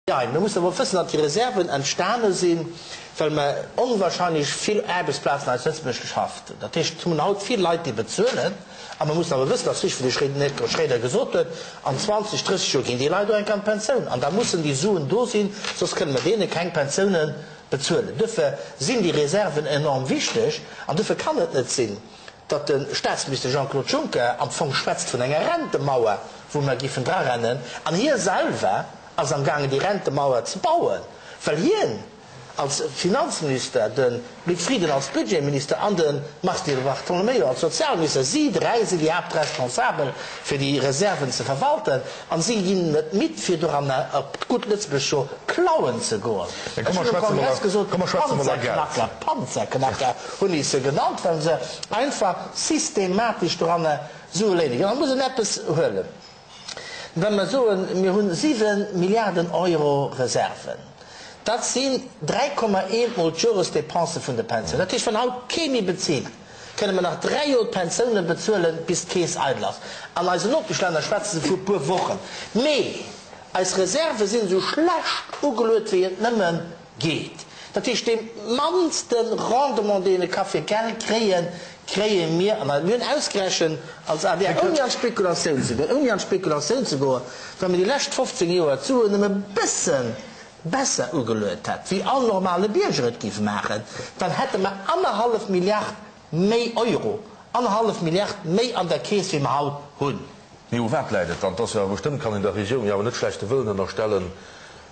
Jein. Mir mussen awer och wëssen, datt déi Reserven entstane sinn, well mer onwahrscheinlech vill Aarbechtsplazen hei zu Lëtzebuerg geschafft hunn. Dat heescht, et hunn haut vill Leit, déi bezuelen. A mer mussen awer wëssen, dat ass richteg, wéi de Här Schroeder gesot huet, an 20, 30 Joer ginn déi Leit och eng Kéier an d'Pensioun. An da mussen déi Suen do sinn, soss kënne mer deene keng Pensiounen bezuelen. Duerfir sinn déi Reserven enorm wichteg. An duerfir kann et net sinn, datt de Staatsminister Jean-Claude Juncker am Fong schwätzt vun enger Rentemauer, wou mer géifen drarennen, an hie selwer ass am gaangen déi Rentemauer ze bauen, well hien als Finanzminister, de Luc Frieden als Budgetminister an de Mars Di Bartolomeo als Sozialminister, si dräi sinn déi Haaptresponsabel fir déi Reserven ze verwalten an si ginn net midd fir doranner op gutt Lëtzebuergesch scho klauen ze goen. Ech hunn um Kongress gesot, Panzerknacker, Panzerknacker hunn ech se genannt, well se einfach systematesch doranner Sue léine ginn. An da muss een eppes huelen. Wa mer soen, mir hunn 7 Milliarden Euro Reserven, dat sinn 3,1 mol d'Joresdepensë vun de Pensiounen. Dat heescht, wann haut kee méi bezilt, kënne mer nach 3 Joer d'Pensiounen bezuelen, bis d'Keess eidel ass. An eisen Nopeschlänner schwätze se vu e puer Wochen. Mee eis Reserve sinn esou schlecht ugeluet, wéi et nëmme Geet. Dat heescht, dee mannste Rendement, deen e ka fir Geld kréien, kréie mir. An mir hunn ausgerechent als adr, ouni an d'Spekulatioun ze goen, ouni an d'Spekulatioun ze goen, wa mir déi lescht 15 Joer d'Suen nëmme e bësse besser ugeluet hätt, wéi all normale Bierger et géif maachen, dann hätte mer annerhallef Milliard méi Euro, annerhallef Milliard méi an der Keess, wéi mer haut hunn. Mee u wat läit et dann? Et ass jo awer bestëmmt, kann een der Regierung jo awer net schlechte Wëllen ënnerstellen.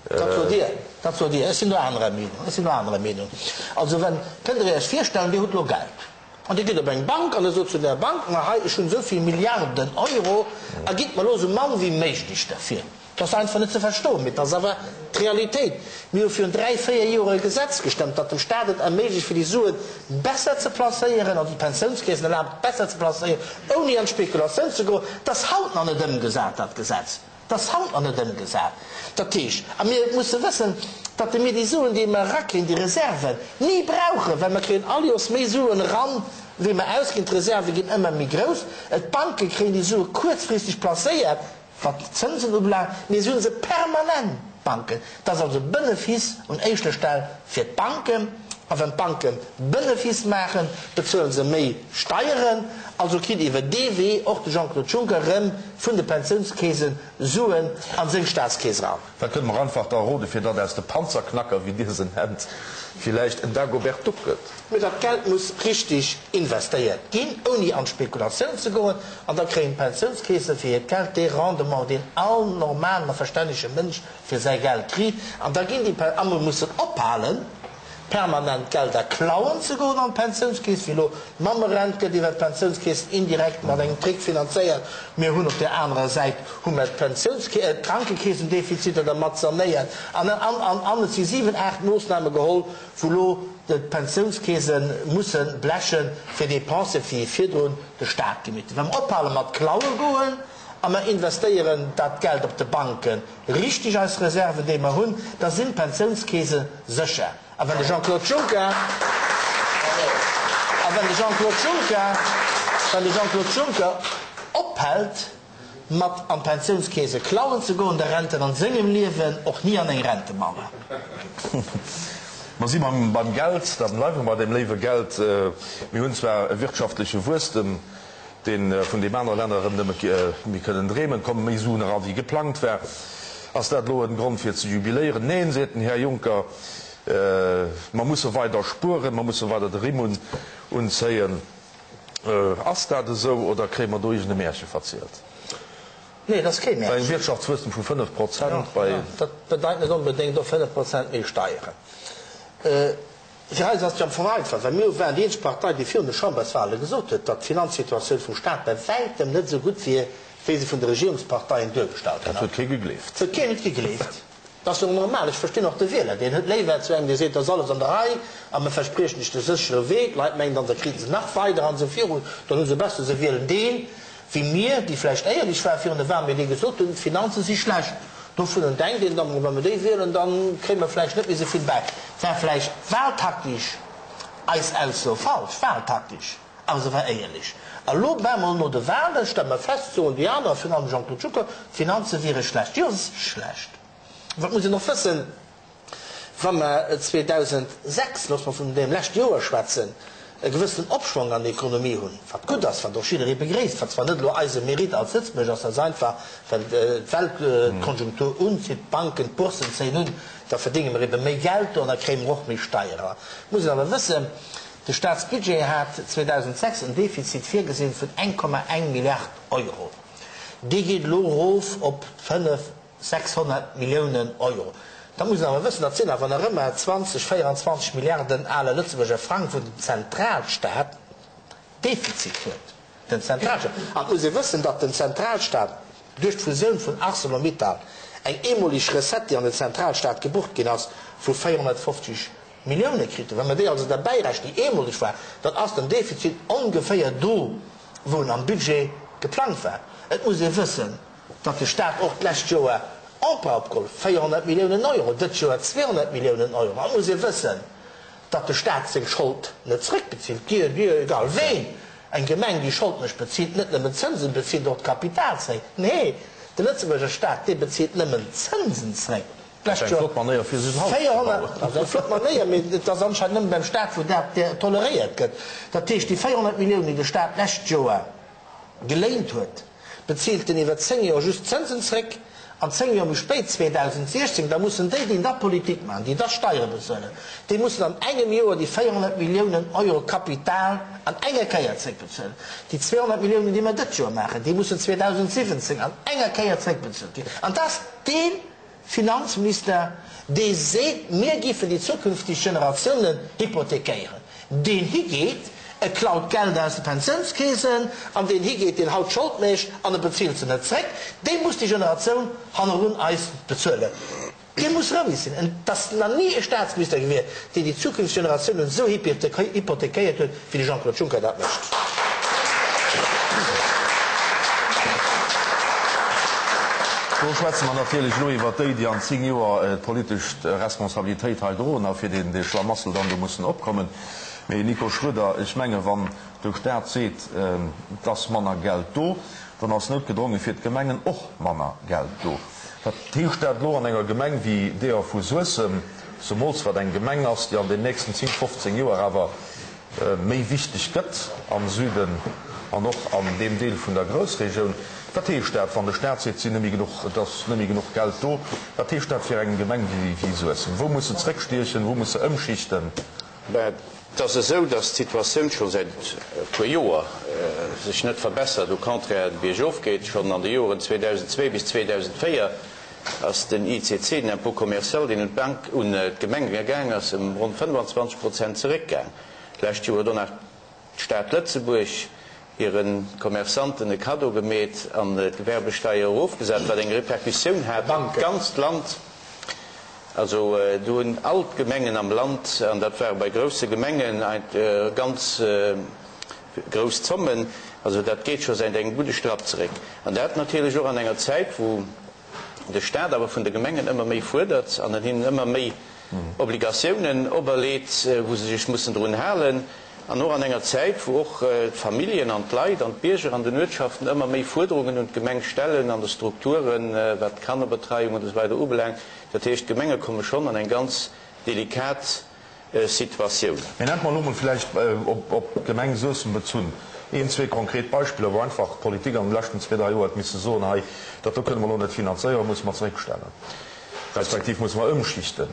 Dat sot Dir, dat sot Dir. Ech sinn do anerer Meenung, ech sinn do anerer Meenung. Also wenn, kënnt Der Iech virstellen, Dir hutt elo Geld an Dir gitt op eng Bank an Der sot zu där Bank, ma hei, ech hunn esou vill Milliarden Euro a gitt mer elo esou mann wéi méiglech derfir. Dat ass einfach net ze verstoen, mee et ass awer d'Realitéit. Mir hu virun dräi, véier Joer e Gesetz gestëmmt, dat dem Staat et erméiglecht, fir déi Sue besser ze placéieren, also d'Pensiounskeesen erlaabt, besser ze placéieren, ouni an d'Spekulatioun ze goen. Dat ass haut nach net ëmgesat, dat Gesetz. Dat ass haut nach net ëmgesat. Dat heescht, a mir musse wëssen, datt mir déi Suen, déi mer erakriegen, déi Reserven, ni brauchen, well mer kréien all Joers méi Suen eran, wéi mer ausginn. D'Reserve ginn ëmmer méi grouss. D'Banke kréien déi Sue kuerzfristeg placéiert. Wat d'Zënsen ubelaangt, mee se hu se permanent, d'Banken. Et ass also Benefice un éischter Stell fir d'Banken. A wann d'Banke Benefice maachen, bezuele se méi Steieren. Also kritt iwwer dee Wee och de Jean-Claude Juncker erëm vun de Pensiounskeese Suen a seng Staatskeess eran. Wat kënne mer einfach da roden, fir datt aus de Panzerknacker, wéi Dir se nennt, villäicht en Dagobert Duck gëtt? Mee dat Geld muss richtig investéiert ginn, ouni an d'Spekulatioun ze goen. An da kréien d'Pensiounskeese fir hiert Geld dee Rendement, deen all normalen a verstännege Mënsch fir säi Geld kritt. An da ginn déi Pen, a mer mussen ophalen, permanent Gelder klauen ze goen an d'Pensiounskeess, wéi elo d'Mammerent gëtt iwwer d'Pensiounskeesen indirekt mat engem Trick finanzéiert. Mir hunn op där anerer Säit hu mer d'Pensiounskee, d'Krankekeesendefiziter dermat sanéiert. An, an, an, an et si 7, 8 Moossname geholl, wou elo d'Pensiounskeese musse bleche fir Dépensë fir virdrun de Staat gemeet huet. Wa mer ophale mat klaue goen a mer investéieren dat Geld op de Banke richteg, eis Reserven déi mer hunn, da sinn d'Pensiounskeese sécher. A wann de Jean-Claude Juncker, a wann de Jean-Claude Juncker, wann de Jean-Claude Juncker ophält, mat an d'Pensiounskeese klauen ze goen, da rennt en an sengem Liewen och ni an eng Rentemauer. Mer si beim Geld, da bleiwe mer bei deem léiwe Geld. Mir hunn zwar e wirtschaftleche Wuesstem, dee vun deem aner Länner erëm nëmme méi kënnen dreemen, et komme méi Suen eran, wéi geplangt war. Ass dat elo en Grond fir ze jubiléieren? Neen, seet den Här Juncker, mer musse weider spueren, mer musse weider de Rimm unzéien. Ass dat esou oder kréie mer do iergend e Märche verzielt? Nee, et ass kee Märchen. Bei engem Wirtschaftswuesstem vu 5 Prozent, bei. Jo, dat bedeit net onbedéngt och 5 Prozent méi Steieren. Fir eis ass et jo am Fong einfach, well mir waren déi eenzeg Partei, déi virun de Chamberswale gesot huet, datt d'Finanzsituatioun vum Staat bei wäitem net esou gutt wier, wéi se vun de Regierungsparteien duergestallt ginn ass. Dat huet kee gegleeft. Dat huet keen net gegleeft. Dat ass jo och normal. Ech verstinn och de Wieler, deen huet léiwer zu engem, dee seet, et ass alles an der Rei a mir verspriechen lech de séchere Wee. D'Leit mengen dann, da kriten se nach weider an esou virun. Dann hu se besser, se wielen deen, wéi mir, déi vläicht éierlech ware virun de Wahlen, mee déi gesot hunn, d'Finanze si schlecht. Dovun denkt een dann, wa mir déi wielen, da kréie mer vläicht net méi esou vill bäi. War vläicht wahltaktisch eis Ausso falsch, wahltaktisch. Awer se war éierlech. A lo bemol no de Wahlen stelle mer fest, soen déi aner, virun allem de Jean-Claude Juncker, d'Finanze wiere schlecht. Jo, se si schlecht. Wat muss een och wëssen, Wa mer 2006, loosse mer vun deem leschte Joer schwätzen, e gewëssenen Opschwong an der Ekonomie hunn, wat gutt ass, wat och jidderee begréisst, wat zwar net elo eise Mérite als Lëtzebuerg ass, dat ass einfach, well d'Weltkonjunktur unzitt, d'Banken, d'Bourssen zéien un, da verdénge mer ebe méi Geld do an da kréie mer och méi Steieren. Muss een awer wëssen, de Staatsbudget hat 2006 en Defizit virgesinn vun 1,1 Milliard Euro. Dee geet elo erof op 5. 600 Milliounen Euro. Da muss een awer wëssen, dat sinn awer nach ëmmer 20, 24 Milliarden ale Lëtzebuerger Frang, wou den Zentralstaat Defizit huet. Den Zentralstaat. An et muss ee wëssen, datt den Zentralstaat duerch d'Fusioun vun Arcelor-Mittal eng eemoleg Recette, déi an den Zentralstaat gebucht ginn ass, vu 450 Millioune kritt huet. Wa mer déi also derbäi rechnen, déi eemoleg war, dann ass den Defizit ongeféier do, wou en am Budget geplangt war. Et muss ee wëssen, datt de Staat och d'lescht Joer Emprunt opgeholl, 400 Milliounen Euro, dëst Joer 200 Milliounen Euro. An et muss ee wëssen, datt de Staat seng Schold net zréckbezilt, Dir, Dir, egal ween. Eng Gemeng, déi Schold mécht, bezilt net nëmmen d'Zënsen, bezilt och d'Kapital zréck. Nee, de Lëtzebuerger Staat, dee bezilt nëmmen d'Zënsen zréck. Dat ass eng flott Manéier, fir sech en Haus ze bauen. Dat ass eng flott Manéier, mee et ass anscheinend nëmme beim Staat, wou dat toleréiert gëtt. Dat heescht, déi 400 Milliounen, déi de Staat d'lescht Joer geléint huet, bezilt en iwwer 10 Joer just d'Zënsen zréck, an 10 Joer méi spéit, 2016, da mussen déi, déi da Politik maachen, déi da Steiere bezuelen, déi mussen an engem Joer déi 400 Milliounen Euro Kapital an enger Kéier zréckbezuelen. Déi 200 Milliounen, déi mer dëst Joer maachen, déi mussen 2017 an enger Kéier zréckbezuelt ginn. An dat ass dee Finanzminister, dee seet, mir giffen déi zukünfteg Generatiounen hypothekéieren, deen higeet, e klaut Gelder aus de Pensiounskeesen, an deen higeet, deen haut Schold mécht an e bezilt se net zréck, dee muss déi Generatioun hannerun eis bezuelen. Dee muss roueg sinn. Et ass nach ni e Staatsminister gewiescht, deen déi zukünfteg Generatiounen esou hypothekéiert huet, wéi de Jean-Claude Juncker dat mécht. Do schwätze mer natierlech elo iwwert déi, déi an 10 Joer d'politesch Responsabilitéit hei droen a fir dee Schlamassel dann do mussen opkommen. Mee, Nico Schroeder, ech menge wann de Staat seet, et ass manner Geld do, dann ass noutgedronge fir d'Gemengen och manner Geld do. Wat heescht dat elo an enger Gemeng wéi deeër vu Suessem, zemools wat eng Gemeng ass, déi an den nächsten 10, 15 Joer awer méi wichteg gëtt am Süden an och an deem Deel vun der Groussregioun? Wat heescht dat, wann de Staat seet, et sinn net méi genuch, et ass net méi genuch Geld do? Wat heescht dat fir eng Gemeng wéi Suessem? Wou muss se zréckstiechen? Wou muss se ëmschichten? Ben, et ass esou, datt d'Situatioun scho säit e puer Joer sech net verbessert, au contraire biergof geet. Schonn an de Joren 2002 bis 2004 ass den ICC, den Impôt commercial, deen un d'Bank, un d'Gemenge gaang ass, ëm ronn 25 Prozent zeréckgaang. D'lescht Joer huet och nach d'Stad Lëtzebuerg hire Commerçanten e Cadeau gemeet an d'Gewerbesteier erofgesat, wat eng Repercussioun hat op d'ganzt Land. Also do hunn all d'Gemengen am Land, an dat ware bei grousse Gemengen ganz grouss Zommen, also dat geet scho säit engem gudde Strapp zeréck. An dat natierlech och an enger Zäit, wou de Staat awer vun de Gemengen ëmmer méi fuerdert an en hinnen ëmmer méi Obligatiounen operleet, wou se sech mussen drun halen, an och an enger Zäit, wou och d'Familljen an d'Leit an d'Bierger an den Uertschaften ëmmer méi Fuerderungen un d'Gemeng stellen an de Strukturen, wat d'Kannerbetreiung und esou weider ubelaangt. Dat heescht, d'Gemenge komme schonn an eng ganz delikat Situatioun. Mee nennt mer elo mol vläicht, op d'Gemeng Suessem bezunn, een, zwee konkret Beispiller, wou einfach d'Politik an de leschten zwee, dräi Joer huet misse soen, hei, dat do kënne mer elo net finanzéieren, musse mer zeréckstellen, respektiv musse mer ëmschichten.